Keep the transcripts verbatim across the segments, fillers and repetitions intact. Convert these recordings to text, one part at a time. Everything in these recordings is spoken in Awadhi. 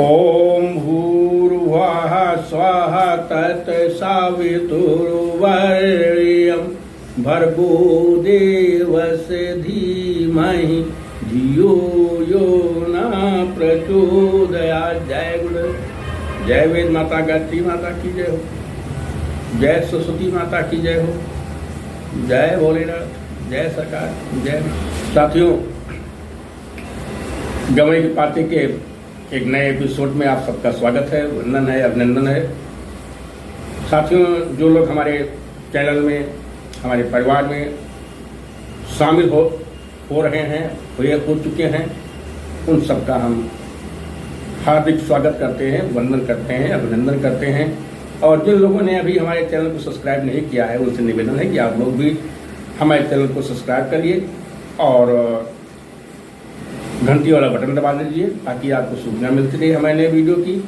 ॐ भूर्भुवः स्वः तत्सवितुर्वरेण्यं भर्गो देवस्य धीमहि धियो यो न प्रचोदयात्। जय गुरुदेव, जय वेद माता, गायत्री माता की जय हो, जय सरस्वती माता की जय हो, जय भोलेनाथ, जय सरकार, जय। साथियों, गंवई के पाती के एक नए एपिसोड में आप सबका स्वागत है, वंदन है, अभिनंदन है। साथियों, जो लोग हमारे चैनल में, हमारे परिवार में शामिल हो, हो रहे हैं, हुए, हो चुके हैं, उन सबका हम हार्दिक स्वागत करते हैं, वंदन करते हैं, अभिनंदन करते हैं। और जिन लोगों ने अभी हमारे चैनल को सब्सक्राइब नहीं किया है, उनसे निवेदन है कि आप लोग भी हमारे चैनल को सब्सक्राइब करिए और घंटी वाला बटन दबा दीजिए, ताकि आपको सूचना मिलती रहे हमारे नए वीडियो की।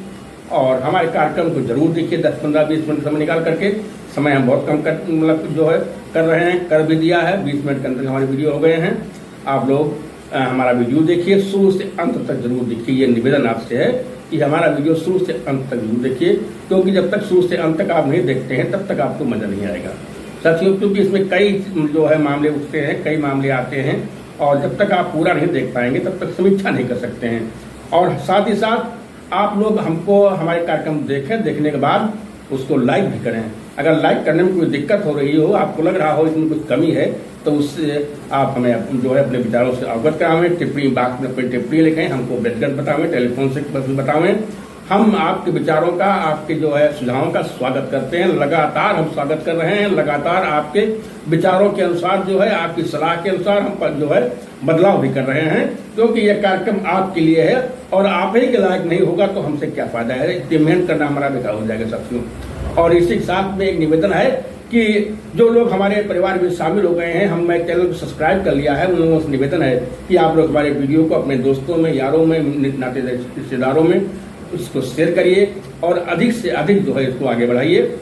और हमारे कार्यक्रम को जरूर देखिए, दस, पन्द्रह, बीस मिनट समय निकाल करके। समय हम बहुत कम कर, मतलब, जो है, कर रहे हैं, कर भी दिया है। बीस मिनट के अंदर हमारे वीडियो हो गए हैं। आप लोग, अ, हमारा वीडियो देखिए, शुरू से अंत तक जरूर देखिए। ये निवेदन आपसे है कि हमारा वीडियो शुरू से अंत तक जरूर देखिए, क्योंकि जब तक शुरू से अंत तक आप नहीं देखते हैं, तब तक आपको मजा नहीं आएगा। साथियों, क्योंकि इसमें कई, जो है, मामले उठते हैं, कई मामले आते हैं, और जब तक आप पूरा नहीं देख पाएंगे, तब तक समीक्षा नहीं कर सकते हैं। और साथ ही साथ आप लोग हमको, हमारे कार्यक्रम देखें, देखने के बाद उसको लाइक भी करें। अगर लाइक करने में कोई दिक्कत हो रही हो, आपको लग रहा हो इसमें कुछ कमी है, तो उससे आप हमें, जो है, अपने विचारों से अवगत करावें, टिप्पणी बॉक्स में अपनी टिप्पणी लिखें, हमको व्यक्तिगत बतावें, टेलीफोन से बस बतावें। हम आपके विचारों का, आपके, जो है, सुझावों का स्वागत करते हैं। लगातार हम स्वागत कर रहे हैं, लगातार आपके विचारों के अनुसार, जो है, आपकी सलाह के अनुसार हम प-, जो है, बदलाव भी कर रहे हैं, क्योंकि यह कार्यक्रम आपके लिए है और आप ही के लायक नहीं होगा तो हमसे क्या फायदा है, इतनी मेहनत करना हमारा बेकार हो जाएगा, साथियों। और इसी के साथ में एक निवेदन है कि जो लोग हमारे परिवार में शामिल हो गए हैं, हम, मैं चैनल को सब्सक्राइब कर लिया है, उन लोगों से निवेदन है कि आप लोग हमारे वीडियो को अपने दोस्तों में, यारों में, नि-, नाते रिश्तेदारों में उसको शेयर करिए और अधिक से अधिक, जो है, इसको आगे बढ़ाइए।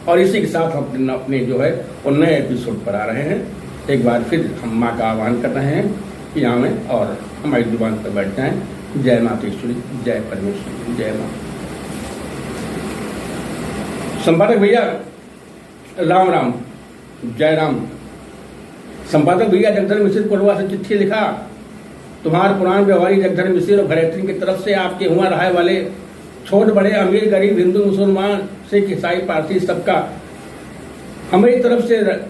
और इसी के साथ हम अपने, अपने, जो है, वो नए एपिसोड पर आ रहे हैं। एक बार फिर हम माँ का आह्वान कर रहे हैं कि आवें और हमारी जुबान पर बैठ जाएं। जय मातेश्वरी, जय परमेश्वरी, जय माँ। संपादक भैया, राम राम, जय राम। संपादक भैया, जगधर मिश्र कोटवा से चिट्ठी लिखा। तुम्हार पुरान व्यवहारी जगधर मिश्र और घरेतरिन की तरफ से आपके हुआं रहे वाले छोट बड़े, अमीर गरीब, हिंदू मुसलमान, सिख ईसाई पारसी, सबका हमारी तरफ से र-,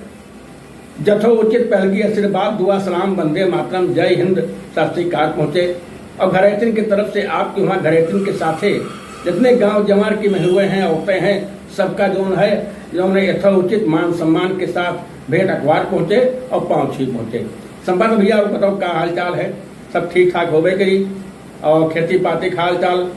जथोचित पहलगी आशीर्वाद, दुआ, सलाम, वंदे मातरम, जय हिंद, सत श्री अकाल पहुँचे। और घरेतरिन की तरफ से आपके हुआं घरेतरिन के साथे जितने गांव जवार की महिलाएं हैं, औरतें हैं, सबका जौन है, जौन है, यथोचित मान सम्मान के साथ भेंट अखबार पहुँचे और पाँव छुई पहुँचे। संपादक भैया, और बताओ, का हाल चाल है? सब ठीक ठाक होबे करी? और खेती पाती का हाल चाल,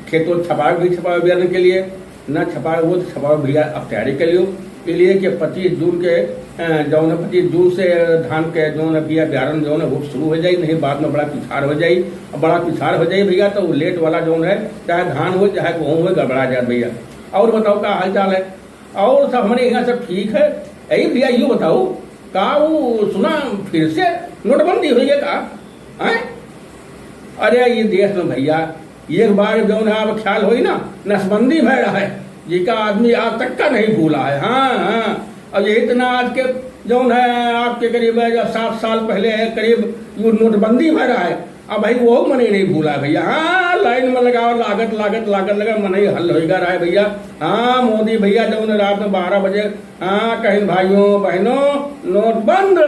खेतों छपावे भी, छपावे बियान के लिए, ना छपावे हो तो छपावे भैया, अब तैयारी कर लियो। के लिए कि पच्चीस जून के, अ, जौन है, पच्चीस जून से धान के जौन है भैया, बियारन जौन है, वो शुरू हो जाई, नहीं बाद में बड़ा पिछाड़ हो जाई। अब बड़ा पिछाड़ हो जाई भैया, तो वो लेट वाला जौन है, चाहे धान हो, चाहे गेहूं हो, गड़बड़ा जाए भैया। और बताओ, का हाल चाल है? और सब हमारे यहाँ सब ठीक है। यही भैया, यूँ बताओ, का वो सुना फिर से नोटबंदी हुई है का? हैं? अरे, ये देश में भैया, एक बार जौन है, अब ख्याल होई ना, नसबंदी भय रहा है, जेका आदमी आज तक का नहीं भूला है। हाँ, हाँ। अब यही इतना आज के जौन है, आपके करीब है, जब सात साल पहले है, करीब वो नोटबंदी भय रहा है। अब भाई, वो मनई नहीं भूला है भैया। हाँ, लाइन में लगाओ, लागत, लागत, लागत लगा, मनई हल होइगा रहा है भैया। हाँ, मोदी भैया जौन रात में बारह बजे, हाँ, कहिन भाइयों, बहनों, नोटबंद,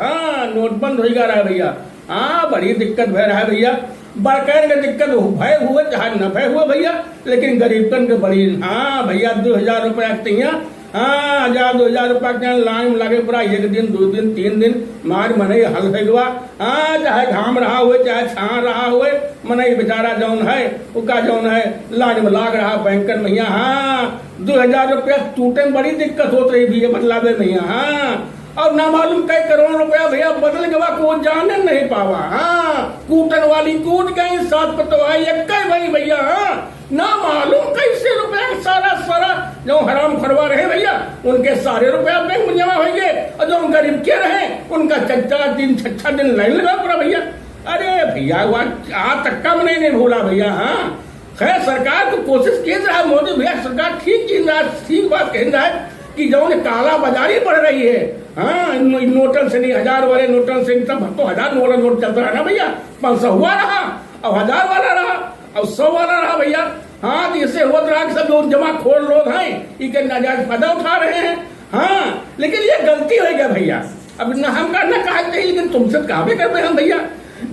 हाँ, नोटबंद होइगा रहा है भैया। हाँ, बड़ी दिक्कत भय रहा है भैया। बड़कैन के दिक्कत हो-, भय हुए चाहे न भय हुए भैया, लेकिन गरीबकन के बड़ी, हाँ भैया, दो हजार रुपया के तैया, हाँ, हजार, दो हजार रुपया के लाइन में लागे पड़ा, एक दिन, दो दिन, तीन दिन, मार मनई हल होइ गवा। हाँ, चाहे घाम रहा हुए, चाहे छाह रहा हुए, मनई बेचारा जौन है, ओका जौन है, लाइन में लाग रहा बैंकन में, हाँ, दो हजार रुपया टूटे में बड़ी दिक्कत होत रही भैया, बदलावे में, हाँ। और ना मालूम कई करोड़ रुपया भैया बदल गवा, को जाने नहीं पावा। हाँ, कूटन वाली कूट गई, सात पतवाही एक कई भाई भैया। हाँ, ना मालूम कैसे रुपया के सारा, सारा जो हराम खोरवा रहे भैया, उनके सारे रुपया बैंक में जमा होइगे, और जो गरीब के रहे, उनका चार चार दिन, छह छह दिन लाइन लगा पड़ा भैया। अरे भैया, वहाँ आज तक का मनई नहीं भूला भैया। हाँ, खैर, सरकार तो कोशिश कीन रहा है, मोदी भैया सरकार ठीक कीन रहा है, ठीक बात कह रहा है कि जौन काला बाजारी बढ़ रही है, हाँ, इन, इन नोटन से नहीं, हजार वाले नोटन से, इन सब तो हजार वाला नोट चलता रहा ना भैया, पाँच सौ हुआ रहा, अब हजार वाला रहा, अब सौ वाला रहा भैया। हाँ, तो इससे होत रहा कि सब लोग जमाखोर लोग हैं, इके नाजायज फायदा उठा रहे हैं। हाँ, लेकिन ये गलती हो गया भैया। अब न हमका न कहा चाहिए, लेकिन तुमसे तो कहबे करबे हम भैया।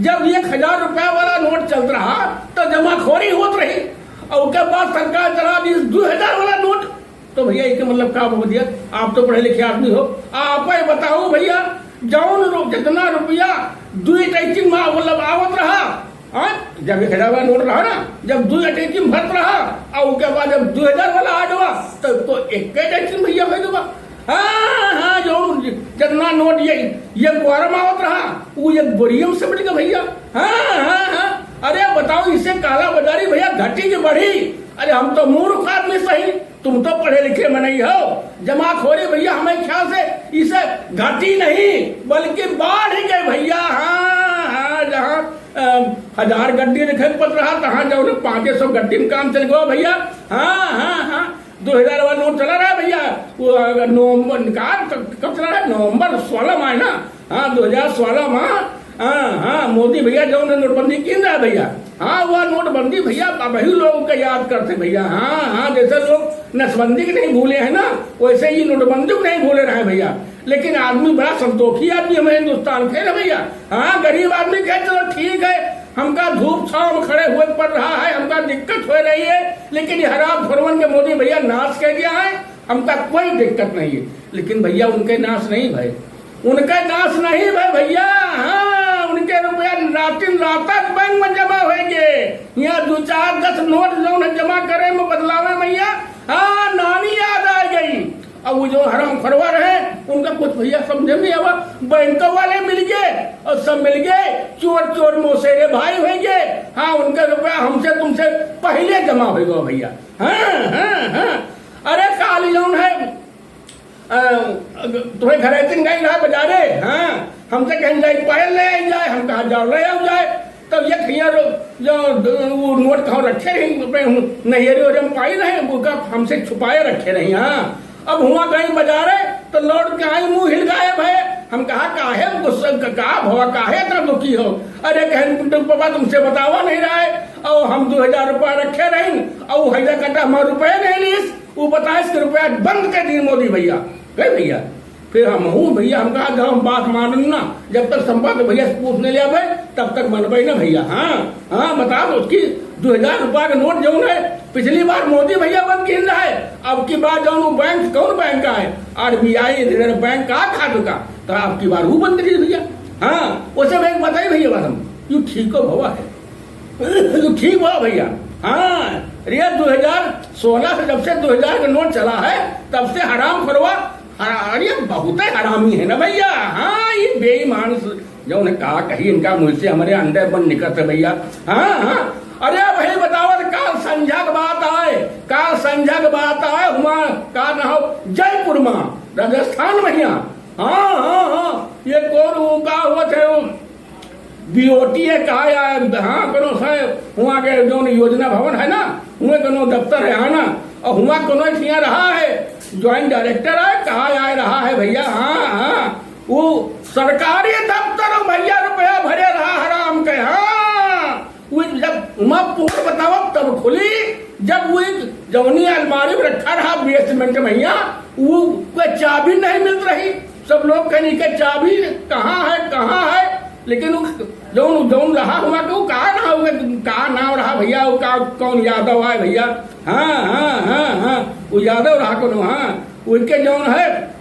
जब एक हजार रुपया वाला नोट चलत रहा, तो जमाखोरी होत रही, और ओकर बाद सरकार चला दी दो हजार वाला नोट। तो भैया, एके मतलब का बोल दिया? आप तो पढ़े लिखे आदमी हो, आप ही बताओ भैया, जौन रो-, जितना रुपया दुई टैकिंग में मतलब आवत रहा, हाँ, जब एक हजार वाला नोट रहा ना, जब दुई टैकिंग भरत रहा, और ओकर बाद जब दो हजार वाला आ गवा, तब तो एक टैकिंग भैया हो गवा। हाँ, हाँ, जौन जितना नोट ये, ये क्वारम आवत रहा, वो ये बोरियम से बढ़ गया भैया। हाँ, हाँ, हाँ। अरे बताओ, इससे काला बाजारी भैया घटी कि बढ़ी? अरे हम तो मूर्ख आदमी सही, तुम तो पढ़े लिखे मनई हो। जमाखोरी भैया हमें ख्याल से इसे घटी नहीं, बल्कि बढ़ गए भैया। हाँ, हाँ, जहाँ, अम, हजार गड्डी लिखे पड़ रहा, तहाँ जौन पाँचे सौ गड्डी में काम चल गया भैया। हाँ, हाँ, हाँ। दो हजार वाला नोट चला रहा है भैया, वो अगर नवंबर निकाल, कब, कब चला रहा है? नवंबर सोलह माह है ना? हाँ, दो हजार सोलह माह। हाँ, हाँ, मोदी भैया जौन नोटबंदी कीन रहा है भैया। हाँ, वह नोटबंदी भैया, अबही लोग का याद करते भैया। हाँ, हाँ, जैसे लोग नसबंदी के नहीं भूले हैं ना, वैसे ही नोटबंदी को नहीं भूले रहे भैया। लेकिन आदमी बड़ा संतोखी आदमी हमें हिंदुस्तान के ना भैया। हाँ, गरीब आदमी कहे, "चलो ठीक है, हमका धूप छाँव में खड़े हुए पड़ रहा है, हमका दिक्कत हो रही है, लेकिन ये हराम खोरवन के मोदी भैया नाश कर दिया है, हमका कोई दिक्कत नहीं है।" लेकिन भैया, उनके नाश नहीं भए, उनके नाश नहीं भए भैया। हाँ, उनके रुपया रातिन रातक बैंक में जमा होएंगे। यहाँ दो चार दस नोट जौन है जमा करे में बदलावे भैया, हाँ, नानी याद आ गई। अब वो जो हराम खोरवा रहे, उनका कुछ भैया समझे में नहीं आवा। बैंकों वाले मिल गए और सब मिल गए, चोर चोर मौसेरे भाई होइगे। हाँ, उनका रुपया हमसे तुमसे पहले जमा होइगा भैया। हाँ, हाँ, हाँ। अरे काली जौन है, अ, तुम्हें घरे दिन गई रहा बाजारे, हाँ, हमसे कहीं जाई पायल ले आई जाए, हम कहा जाओ ले आओ जाए। तब ये भैया रो-, जो द-, वो नोट कहाँ रखे रही, अपने हम नैहरी ओरे में पाई रहे, वो का हमसे छुपाए रखे रही। हाँ, अब हुआ गई बाजारे, तो लौट के आई, मुँह हिल गायब है। हम कहा, "काहे गुस्सा, क-, का भवा, काहे इतना दुखी हो?" अरे, कहें, "तुम तो पापा तुमसे बतावा नहीं रहा है, और हम दो हजार रुपया रखे रही, और वो हैजा कटा हमारा रुपया नहीं लीस, वो बताइस कि रुपया बंद कर दी मोदी भैया।" गए भैया, फिर हम हूँ भैया, हम कहा, "जब हम बात मानन ना, जब तक संपत भैया से पूछ नहीं ले आवे, तब तक मनबे ना भैया।" हाँ, हाँ, बता दो, उसकी दो हजार रुपया का नोट जौन है, पिछली बार मोदी भैया बंद किन रहा है, अब की बार जौन वो बैंक, कौन बैंक का है, आरबीआई रिजर्व बैंक का खात का, तो अब की बार वो बंद करी भैया। हाँ, उसे बैंक बताई भैया बात हम, यू ठीक हो भवा है। तो ठीक बा भैया। हाँ, अरे दो हजार सोलह से, जब से दो हजार का नोट चला है, तब से हराम खोरवा, हरा-, अरे बहुत ही हरामी है ना भैया। हाँ, ये बेईमान स-, जौन है का कही, इनका मुँह से हमारे अंडे बन निकलते भैया। हाँ, हाँ। अरे भाई बताओ, काल संझा के बात आए, काल संझा के बात आए, हुआ का ना हो, जयपुर में, राजस्थान में हियाँ। हाँ, हाँ, हाँ। ये कौन वो का हुआ थे वो? बीओटी है, कहा या, हाँ, कोनो से, हुआ के जौन योजना भवन है ना, हुए कोनो दफ्तर है, हाँ ना, और हुआ कोनो एक यहाँ रहा है, ज्वाइंट डायरेक्टर है, कहा आए रहा है भैया, हाँ, हाँ, वो सरकारी दफ्तर में भैया रुपया भरे रहा हराम के, हाँ, वो जब हुआ पोल बतावा तब खुली, जब वो एक जौनी अलमारी में रखा रहा बेसमेंट में भैया, वो कोई चाबी नहीं मिल रही, सब लोग कहने के चाबी कहाँ है, कहाँ है, लेकिन वो जौन, जौन रहा हुआ कि वो का नाम, वो का नाम रहा भैया, वो का, कौन यादव आए भैया? हाँ, हाँ, हाँ, हाँ, वो यादव रहा कोनो, हाँ, उनके जौन है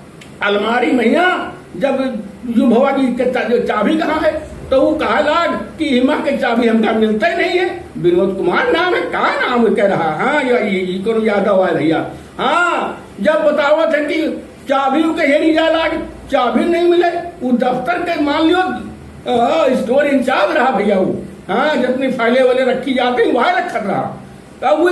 अलमारी में हियाँ, जब यू भवा कि के चा-, जो चाबी कहाँ है, तो वो कहा लाग कि इमा के चाबी हमका मिलते नहीं है। विनोद कुमार नाम है, का नाम कह रहा? हाँ, या-, ये, ये कोनो यादव आए भैया। हाँ, जब बतावत है कि चाबी के हेरी जाए लाग, चाबी नहीं मिले, वो दफ्तर के मान लियो, अ, स्टोर इंचार्ज रहा भैया वो। हाँ, जितनी फाइलें वाले रखी जाती, वहाँ रखत रहा। अब वो,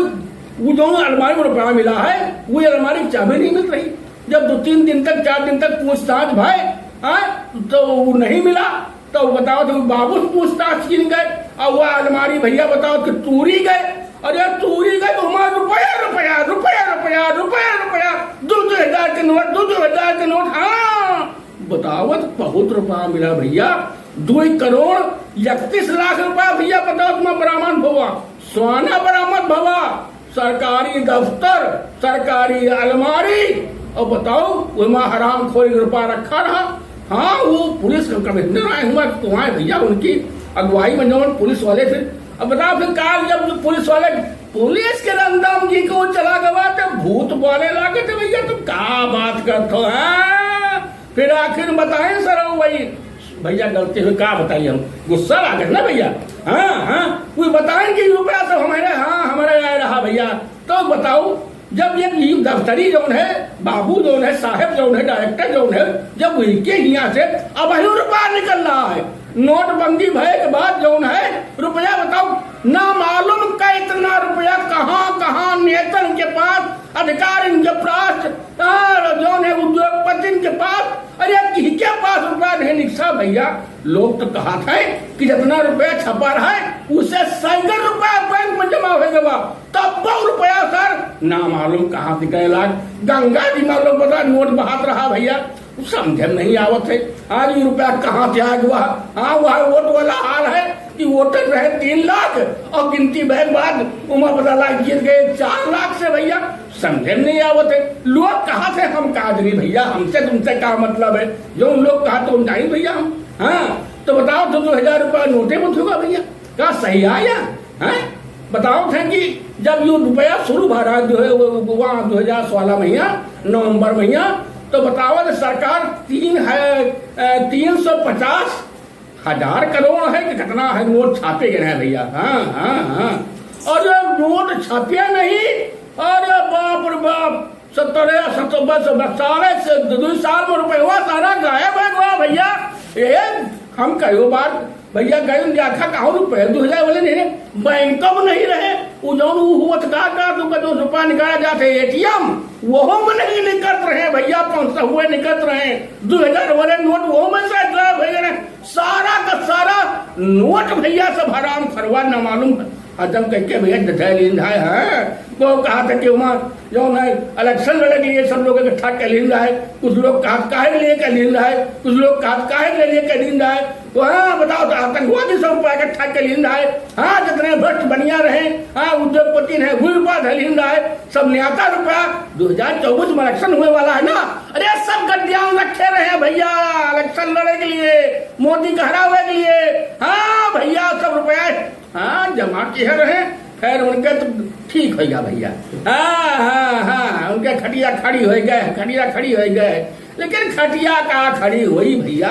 वो जो अलमारी में रुपया मिला है, वो अलमारी की चाबी नहीं मिल रही। जब दो तीन दिन तक, चार दिन तक पूछताछ भाई, हाँ, तो वो नहीं मिला, तो बताओ, तो बाबू से पूछताछ किन गए, और वह अलमारी भैया बताओ कि टूरी गए, अरे, चोरी गए तो हमार रुपया, रुपया, रुपया, रुपया, रुपया, रुपया, दो दो हजार के नोट, दो दो हजार के नोट। हाँ, बतावत बहुत रुपया मिला भैया, दो करोड़ इकतीस लाख रुपया भैया, बताओ, तुम्हार बरामद भवा, सोना बरामद भवा, सरकारी दफ्तर, सरकारी अलमारी, और बताओ, ओमा हरामखोरी के रुपया रखा रहा। हाँ, वो पुलिस के कमिश्नर आए हुआ, तो आए भैया, उनकी अगुवाई में जौन पुलिस वाले फिर, अब बताओ, फिर काल जब पुलिस वाले, पुलिस के रंगदाम जी को चला गवा, तो भूत बोले लागे थे, "भैया, तुम का बात करते हो, हाँ?" फिर आखिर में बताएं सर, वही भैया गलती हुई, का बताइए हम, गुस्सा लागे ना भैया। हाँ, हाँ, वो बताएं कि रुपया सब हमारे, हाँ, हमारे आए रहा भैया। तो बताओ, जब ये, ये दफ्तरी जौन है, बाबू जौन है, साहब जौन है, डायरेक्टर जौन है, जब उनके हियाँ से अब ही रुपया निकल रहा है, नोटबंदी भय के बाद जौन है, रुपया बताओ, ना मालूम का इतना रुपया कहाँ, कहाँ नेतन के पास, अधिकारिन के पास, और जौन है उद्योगपतिन के पास, अरे किसके पास रुपया नहीं निकसा भैया? लोग तो कहत है कि जितना रुपया छपा रहा है, उससे सैकड़ों रुपया बैंक में जमा हो गवा, तब वो रुपया सर ना मालूम कहाँ से गए लाग। गंगा जी में लोग बता नोट बहात रहा भैया, समझे में नहीं आवत है। आज ये रुपया कहाँ से आ गवा? हाँ, वह वोट वाला हाल है कि वोटर रहे तीन लाख और गिनती भय के बाद उमा बता लाग जीत गए चार लाख से भैया, समझे में नहीं आवत है। लोग कहत है हम का जानी भैया, हमसे तुमसे का मतलब है? जो उन लोग कहा तो हम जानी भैया हम। हाँ, तो बताओ, तो दो हजार रुपया नोटे में थोगा भैया, का सही आया? हैं? बताओ थे कि जब यो रुपया शुरू भा रहा है, जो है वो, वो वहाँ दो हजार सोलह महीना, नवंबर महीना, तो बताओ तो सरकार तीन है, अ, तीन सौ पचास हजार करोड़ है कि कितना है नोट छापे गए हैं भैया। हाँ, हाँ, हाँ। और ये नोट छापे नहीं, अरे बाप रे बाप, सत्तर या सत्तर, बस, बस सारे से दो, दो साल में रुपया सारा गायब है गवा भैया। ये हम कहो बार भैया गए देखा कहूँ रुपये दो हजार वाले नहीं रहे, बैंक में नहीं रहे। वो जौन वो हुआ था का, का तुमका जो रुपया निकाला जाते एटीएम, वहो में नहीं निकलत रहे भैया, पाँच सौ हुए निकलत रहे, दो हजार वाले नोट वहो में से गायब हो गए। सारा का सारा नोट भैया सब हराम खरवा ना मालूम है। हजम करके भैया जठे लीन रहा है। वो कहा था कि वहाँ जौन है इलेक्शन लड़े के लिए सब लोग इकट्ठा कर लीन रहा है। कुछ लोग कहा काहे के लिए कर लीन रहा है, कुछ लोग कहा काहे के लिए कर लीन रहा है। तो हाँ, बताओ तो आतंकवादी सब रुपया इकट्ठा कर लीन रहा है। हाँ, जितने भ्रष्ट बनिया रहे, हाँ, उद्योगपति रहे, वो रुपया धर लीन रहा है। सब न्याता रुपया दो हजार चौबीस में इलेक्शन हुए वाला है ना। अरे सब गद्यान रखे रहे हैं भैया, इलेक्शन लड़े के लिए, मोदी को हरावे के लिए। हाँ भैया, सब रुपया हाँ, जमा किहे रहे, खैर उनके तो ठीक होइ गया भैया। हाँ, हाँ, हाँ, उनके खटिया खड़ी होइ गए, खटिया खड़ी होइ गए। लेकिन खटिया का खड़ी होई भैया,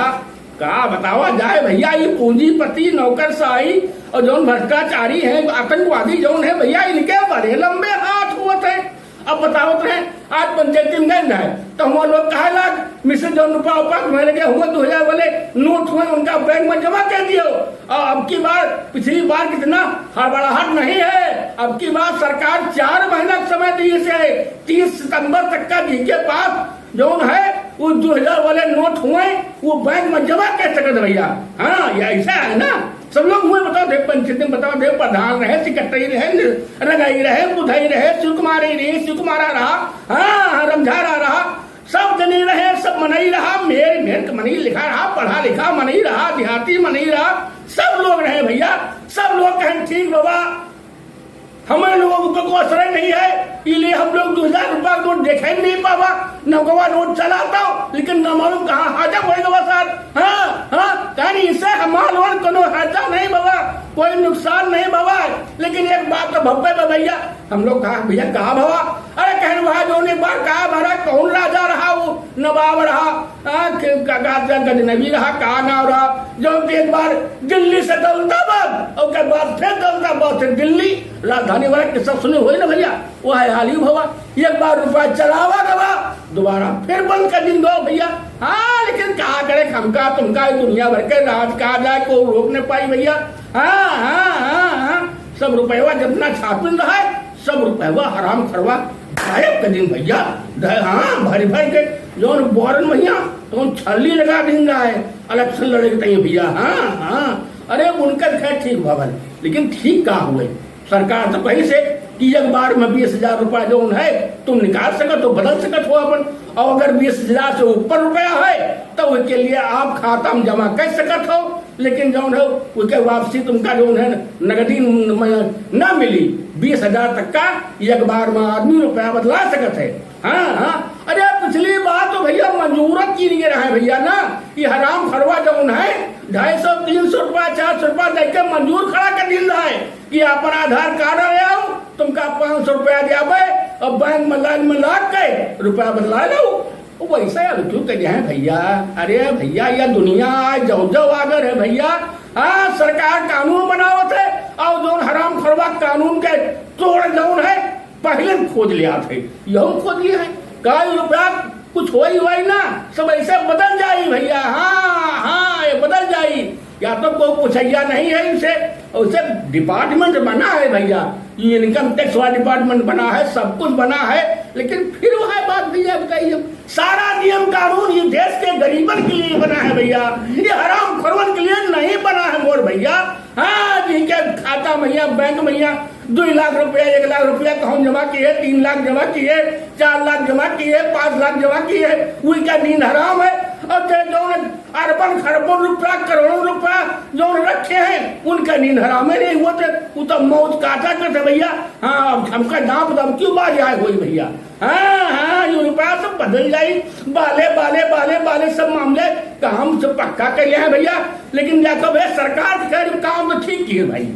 का बतावा जाए भैया, ये पूंजीपति, नौकरशाही और जौन भ्रष्टाचारी हैं, आतंकवादी जौन है भैया, इनके बड़े लंबे हाथ होत हैं। अब बतावत रहे, आज पंचायती में गए रहे, तो हुआ लोग कहे लाग, मिश्र जौन रुपया उपा तुम्हें लगे हुए दो हजार वाले नोट हुए, उनका बैंक में जमा कर दियो। और अब की बार, पिछली बार कितना हड़बड़ाहट नहीं है, अब की बार सरकार चार महीना का समय दी से, तीस सितंबर तक का जिनके पास जौन है, वो दो हजार वाले नोट हुए, वो बैंक में जमा कर सकत भैया। हाँ, ये ऐसा है ना। सब लोग हुए बताओ, देख पंचायती में बताओ, देख प्रधान रहे, सेक्रेटरी रहे, रंगाई रहे, बुधाई रहे, शिव कुमारी रहे, शिव कुमारा रहा, हाँ, हाँ, रमझारा रहा, सब जनी रहे, सब मनई रहा, मेर, मेर के मनई लिखा रहा, पढ़ा लिखा मनई रहा, देहाती मनई रहा, सब लोग रहे भैया, सब लोग कहें ठीक बाबा, हमारे लोगों को कोई आश्रय नहीं है, इसलिए हम लोग दो हजार रुपया नोट देखे ही नहीं पावा, नौकवा नोट चलाता हो, लेकिन न मालूम कहाँ हाजम होएगा बस यार। हाँ, हाँ, कहानी इससे हमारे लोगों को कोनो हादसा नहीं बाबा, कोई नुकसान नहीं बाबा, लेकिन एक बात तो भब्बे बा भैया, हम लोग कहा भैया कहाँ भवा? अरे कहन वहाँ जो एक बार कहा भरा, कौन राजा रहा वो, नवाब रहा, हाँ, के-, का, का, का गजनवी रहा, का नाम रहा, जो एक बार दिल्ली से दौलताबाद, और के बाद फिर दौलताबाद से दिल्ली, राजधानी वाला किस्सा सुने होई ना भैया, वो है हाल ही भवा। एक बार रुपया चलावा गवा, दोबारा फिर बंद कर दिन दो भैया। हाँ, लेकिन का करे, हमका तुमका ये दुनिया भर के राज का जाए, को रोक नहीं पाई भैया। हाँ, हाँ, हाँ, हाँ, सब रुपया जितना छापिन रहा है, सब रुपया हराम खरवा गायब कर दिन भैया। द-, हाँ, भर भर के जौन बोरन भैया, तो छल्ली लगा दिन रहा है, इलेक्शन लड़े के टाइम भैया। हाँ, हाँ, अरे उनका खैर ठीक भवन, लेकिन ठीक का हुए? सरकार तो कही से कि एक बार में बीस हजार रुपया जौन है, तुम निकाल सकत हो, बदल सकत हो अपन। और अगर बीस हजार से ऊपर रुपया है, तो उसके लिए आप खाता में जमा कर सकत हो, लेकिन जौन है, उसके वापसी तुमका जौन है, नगदी न, न मिली। बीस हजार तक का एक बार में आदमी रुपया बदला सकत है। हाँ, हाँ। अरे, पिछली बार तो भैया मजूरत की लिए रहे भैया ना, ये हराम खरवा जौन है, ढाई सौ, तीन सौ रुपया, चार सौ रुपया दे के मजूर खड़ा कर दिल रहे कि अपन आधार कार्ड ले आओ, तुमका पाँच सौ रुपया देबे, और बैंक में लाइन में लाग के रुपया बदला लो। वो वैसे अब क्यों कह हैं भैया? अरे भैया, यह दुनिया आज जौ जौ आगर है भैया। हाँ, सरकार कानून बनावत है, और जौन हराम खरवा कानून के तोड़ जौन है, पहले खोज लिया थे, यहू खोज लिया है। का ये रुपया कुछ होई होई ना, सब ऐसे बदल जाई भैया। हाँ, हाँ, ये बदल जाई। या तो कोई पूछैया नहीं है इनसे, उसे डिपार्टमेंट बना है भैया, ये इनकम टैक्स वाला डिपार्टमेंट बना है, सब कुछ बना है, लेकिन फिर वह बात भैया बताइए, सारा नियम कानून ये देश के गरीबन के लिए बना है भैया, ये हराम खरवन के लिए नहीं बना है मोर भैया। हाँ, जिनके खाता में या बैंक में या दो लाख रुपया, एक लाख रुपया कहूँ जमा किए, तीन लाख जमा किए, चार लाख जमा किए, पाँच लाख जमा किए, उनका नींद हराम है। और जे जौन अरबन खरबन रुपया, करोड़ों रुपया जौन रखे हैं, उनका नींद हराम है। नहीं हुआ तो, वो तो मौत काटा करते भैया। हाँ, अब हमका दांत दम क्यों बाज आए हुई भैया? हाँ, हाँ, ये रुपया सब बदल जाई, बाले, बाले, बाले, बाले सब मामले काम से पक्का कर लिया है भैया। लेकिन जाको भैया, सरकार के कह रही काम तो ठीक की है भाई,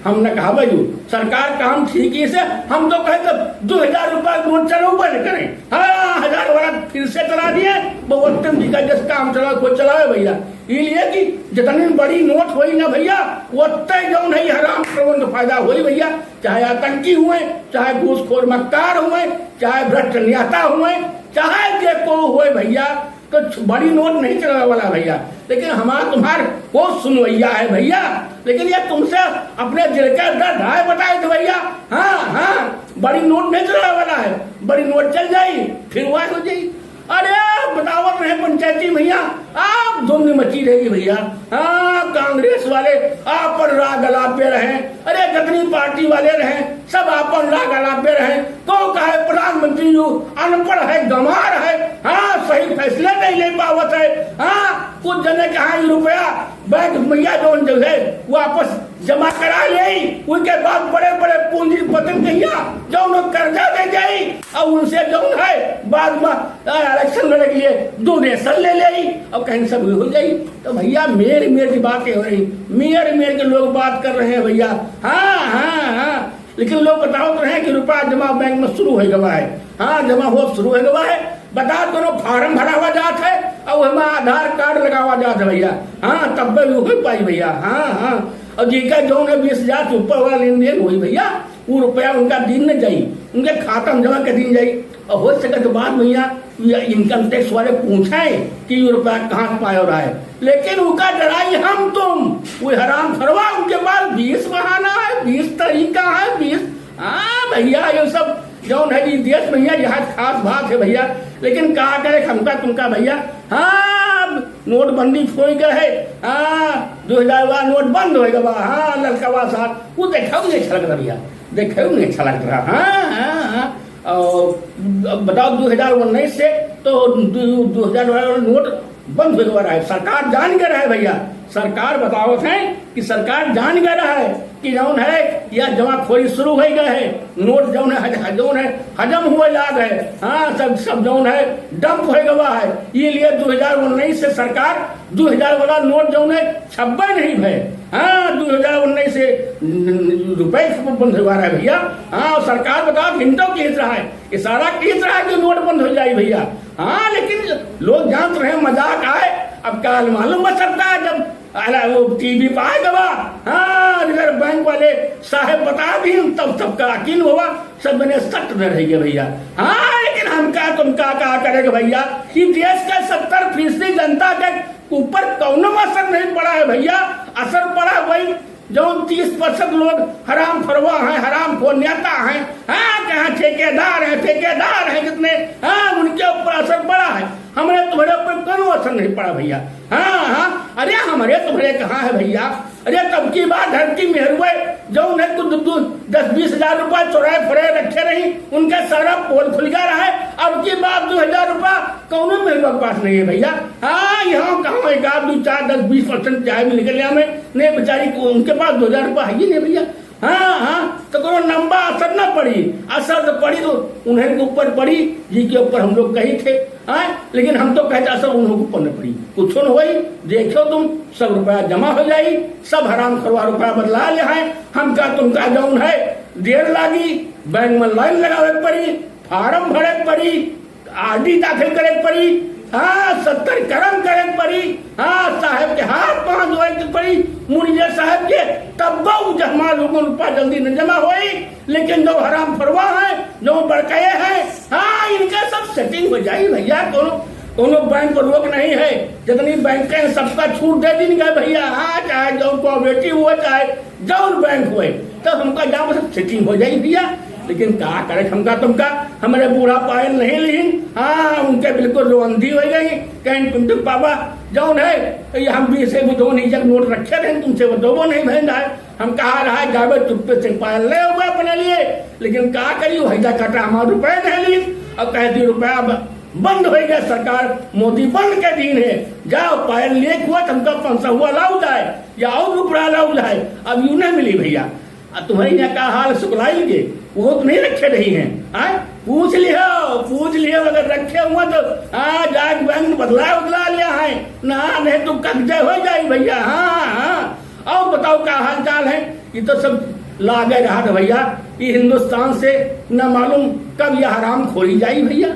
हम न कहा भाई, सरकार काम ठीक ही से, हम तो कहे तो दो हजार रुपया नोट चलो बंद करें, हाँ, हजार वाला फिर से चला दिए, वो उत्तम जी का जस काम चला, कोई चलावे भैया। ये लिए कि जितनी बड़ी नोट होई ना भैया, उतने जौन है ये हराम प्रबंध फायदा होई भैया, चाहे आतंकी हुए, चाहे घूसखोर मक्कार हुए, चाहे भ्रष्ट नेता हुए, चाहे जे को हुए भैया, तो छ-, बड़ी नोट नहीं चलावे वाला भैया। लेकिन हमार तुम्हार वो सुनवैया है भैया, लेकिन ये तुमसे अपने दिल का दर्द आए बताए थे भैया। हाँ, हाँ, बड़ी नोट नहीं चलावे वाला है, बड़ी नोट चल जाई, फिर वह हो जाई। अरे, बतावत रहे पंचायती भैया, आप धुंध मची रहेगी भैया। हाँ, कांग्रेस वाले आपन राग अलापे रहे, अरे, जितनी पार्टी वाले रहे, सब आपन राग अलापे रहे। को कहे प्रधानमंत्री यू अनपढ़ है, गंवार है, हाँ, सही फैसले नहीं ले पावत है। हाँ, कुछ जने के हाँ ये रुपया बैंक में या जौन जो है वापस जमा करा ले, उनके बाद बड़े बड़े पूंजीपति भैया जौन कर्जा दे जाई और उनसे जौन है बाद में, आ, इलेक्शन लड़े के लिए डोनेशन ले ले और कहीं सब हो जाई। तो भैया मेर मेर की बातें हो रही, मेर मेर के लोग बात कर रहे हैं भैया। हाँ, हाँ, हाँ। लेकिन लोग बतावत रहे कि रुपया जमा बैंक में शुरू हो गवा है। हाँ, जमा हो शुरू हो गवा है। बता दोनों फार्म भरावा जात है और हमारा आधार कार्ड लगावा जात है भैया। हाँ, तब भी हो पाई भैया। हाँ, हाँ। और जेका जौन है बीस हजार से ऊपर वाला लेन देन होई भैया, वो रुपया उनका दिन न जाई, उनके खाता में जमा कर दिन जाई। और हो सके तो बाद भैया ये इनकम टैक्स वाले पूछे कि ये रुपया कहाँ से पाया रहा है, लेकिन उनका डराई हम तुम। वो हराम खरवा, उनके पास बीस बहाना है, बीस तरीका है, बीस। हाँ भैया, ये सब जौन है जी देश भैया, यह खास बात है भैया। लेकिन का करे हमका तुमका भैया। हाँ, अब नोटबंदी हो गए है। हाँ, दो हजार वाला नोट बंद हो गया। हाँ, ललका वाला साहब, वो देखे नहीं अच्छा लग रहा भैया, देखे नहीं अच्छा लग रहा। हाँ, हाँ, हाँ। और अब बताओ, दो हजार उन्नीस से तो दो, दो हजार वाला नोट बंद हो गवा रहा है। सरकार जान के रहे भैया, सरकार बतावत है कि सरकार जान के रहे कि जौन है या जमाखोरी शुरू हो गए है, नोट जौन है हज-, जौन है हजम हुए लाग है। हाँ, सब, सब जौन है डंप हो गवा है। ये लिए दो हजार उन्नीस से सरकार दो हजार वाला नोट जौन है छब्बे नहीं भय। हाँ, दो हजार उन्नीस से न-, न-, रुपए छपे बंद हो रहा है भैया। हाँ, सरकार बताओ घंटों की रहा है, इशारा की रहा है कि नोट बंद हो जाए भैया। हाँ, लेकिन लोग जानत रहे मजाक आए। अब काल मालूम बा सरकार जब, अरे, वो टीवी पे आए गवा, हाँ, रिजर्व बैंक वाले साहब बता दी, तब सबका यकीन हुआ, सब मने सट न रह गए भैया। हाँ, लेकिन हमका तुमका का करेगा भैया, कि देश का सत्तर फीसदी जनता के ऊपर कौनो असर नहीं पड़ा है भैया। असर पड़ा वही जौन तीस प्रतिशत लोग हराम फरवा हैं, हराम खोर नेता हैं, हाँ, कहाँ ठेकेदार हैं, ठेकेदार हैं कितने, हाँ, उनके ऊपर असर पड़ा है। हमरे तुम्हरे ऊपर कोनो असर नहीं पड़ा भैया। हाँ, हाँ, अरे हमरे तुम्हरे कहाँ है भैया? अरे तब की बात धरती मेहरुए जौन है कुछ दो, दो, दस बीस हजार रुपया चोराए फराए रखे रही, उनका सारा पोल खुल गया रहा है। अब की बार दो हजार रुपया कौनो महिला के पास नहीं है भैया। हाँ, यहाँ कहाँ एक आध दो चार दस बीस percent चाहे मिल गया हमें, नहीं बेचारी को, उनके पास दो हजार रुपया है ही नहीं भैया। हाँ, हाँ, तो कोनो लंबा असर ना पड़ी, असर तो पड़ी तो उन्हें के ऊपर पड़ी, जी के ऊपर हम लोग कही थे, हाँ, लेकिन हम तो कहते असर उन्हों के ऊपर न पड़ी, कुछ न होई, देखो तुम, सब रुपया जमा हो जाई, सब हराम खोरवा रुपया बदला ले हैं, हमका तुमका जौन है देर लागी, बैंक में लाइन लगावे के पड़ी, फार्म भरे के पड़ी, आरडी दाखिल करे के पड़ी, हाँ, सत्तर करम करे के पड़ी, हाँ, साहेब के हाथ पाँव धोए के पड़ी, मुनीजे साहेब के, तब वो जमा लोगों रुपया जल्दी न जमा होई। लेकिन जो हराम फरवा है, जो बड़कए हैं, हाँ, इनका सब सेटिंग हो जाई भैया। कोनो कोनो बैंक को रोक नहीं है, जितनी बैंक हैं सबका छूट दे दी गए भैया। हाँ, चाहे जो कोऑपरेटिव हुआ, चाहे जौन बैंक हुए, तो हमका जाम सब सेटिंग हो जाई भैया। लेकिन का करे, हमका तुमका, हमारे बूढ़ा पायल नहीं लीन, हाँ, उनके बिल्कुल रोंदी हो गई। कहीं पिंटू बाबा जौन है, ये हम भी से भी दो नहीं जब नोट रखे रहे, तुमसे वो दो वो नहीं भेज रहा है। हम कहा रहा है, जावे चुप्पे से पायल ले हुए अपने लिए, लेकिन का करी, वही जा कटा हमारे रुपए नहीं ली। अब कहती रुपया ब-, बंद हो गया, सरकार मोदी बंद के दिन है, जाओ पायल लेके हुआ, तुमका पाँच सौ हुआ लाओ जाए, या और रुपया लाओ जाए, अब यू नहीं मिली भैया। आ तुम्हारे यहाँ का हाल सुकलाई के, वो तो नहीं रखे रही हैं, हाँ? पूछ लियो, पूछ लियो, अगर रखे हुआ तो, हाँ, जाके बैंक बदला उदला लिया है, ना, नहीं तो कब्जे हो जाई भैया। हाँ, हाँ, और बताओ का हाल चाल है? ये तो सब लागे रहा था भैया, ये हिंदुस्तान से न मालूम कब ये हराम खोरी जाई भैया।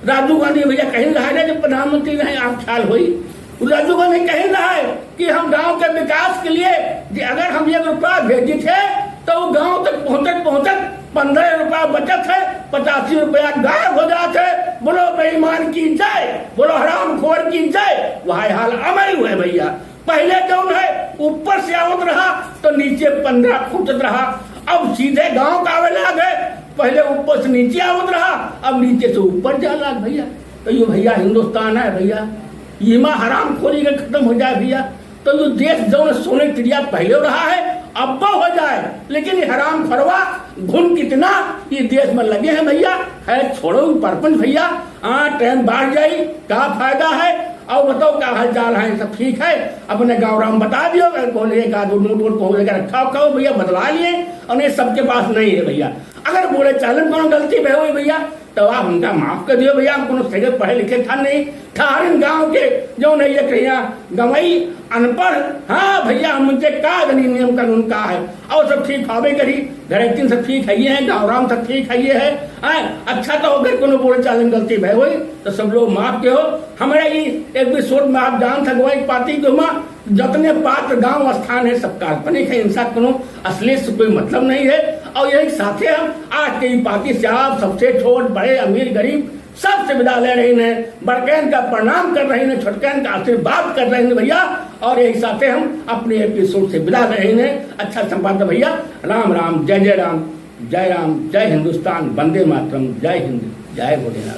राजू गांधी भैया कहीं रहा है ना, जब प्रधानमंत्री रहे, आप ख्याल होई, राजू गांधी कहीं रहा है कि हम गांव के विकास के लिए, जे अगर हम एक रुपया भेजी थे, तो वो गांव तक पहुंचत पहुंचत पन्द्रह रुपया बचत है, पचासी रुपया गायब हो जात है। बोलो बेईमान की जय, बोलो हरामखोर की जय। वही हाल हमारी हुए भैया। पहले जौन है ऊपर से आवत रहा तो नीचे पन्द्रह फूटत रहा, अब सीधे गांव का आवे लाग है। पहले ऊपर से नीचे आवत रहा, अब नीचे से ऊपर जा लाग भैया। तो यो भैया हिंदुस्तान है भैया, इमा हरामखोरी के खत्म हो जाए भैया। तो यो देश जौन सोने चिड़िया पहले रहा है, अब हो जाए, लेकिन ये हराम फरवा घुन कितना ये देश में लगे हैं भैया। है छोड़ो परपंच भैया, हाँ, टाइम बढ़ जाई, का फायदा है? और बताओ का हाल चाल है, सब ठीक है? अपने गाँव राम बता दियो, अगर कौन एक आध नोट वोट कौन लेकर रखा हो, कहो भैया बदला लिए, और ये सबके पास नहीं है भैया। अगर बोले चालन कोनो गलती भय होई भैया, तो आप हमका माफ कर दियो भैया, हम कोनो सही पढ़े लिखे था नहीं, ठहरन गाँव के जौन है ये कहिया गंवई अनपढ़। हाँ भैया, हम उनसे का जानी नियम कानून का है, और सब ठीक होबे करी, घरेतिन सब ठीक है ये है, गाँव राम सब ठीक है ये है। हाँ, अच्छा तो अगर कोनो बोले चालन गलती भय होई तो सब लोग माफ के हो। हमारा ये एपिसोड में आप जान सकवाई पाती के हुआ जतने पात्र गांव स्थान है सब काल्पनिक है, इनसा कोनो असलियत से कोई मतलब नहीं है। और यही साथे हम आज के ई पाती से आप सबसे छोट बड़े अमीर गरीब सबसे विदा ले रहे हैं, बड़कैन का प्रणाम कर रहे हैं, छोटकैन का आशीर्वाद कर रहे हैं भैया। और यही साथे हम अपने एपिसोड से विदा ले रहे हैं। अच्छा संपादक भैया, राम राम, जय जय राम, जय राम, जय हिंदुस्तान, वंदे मातरम, जय हिंद, जय भोलेनाथ।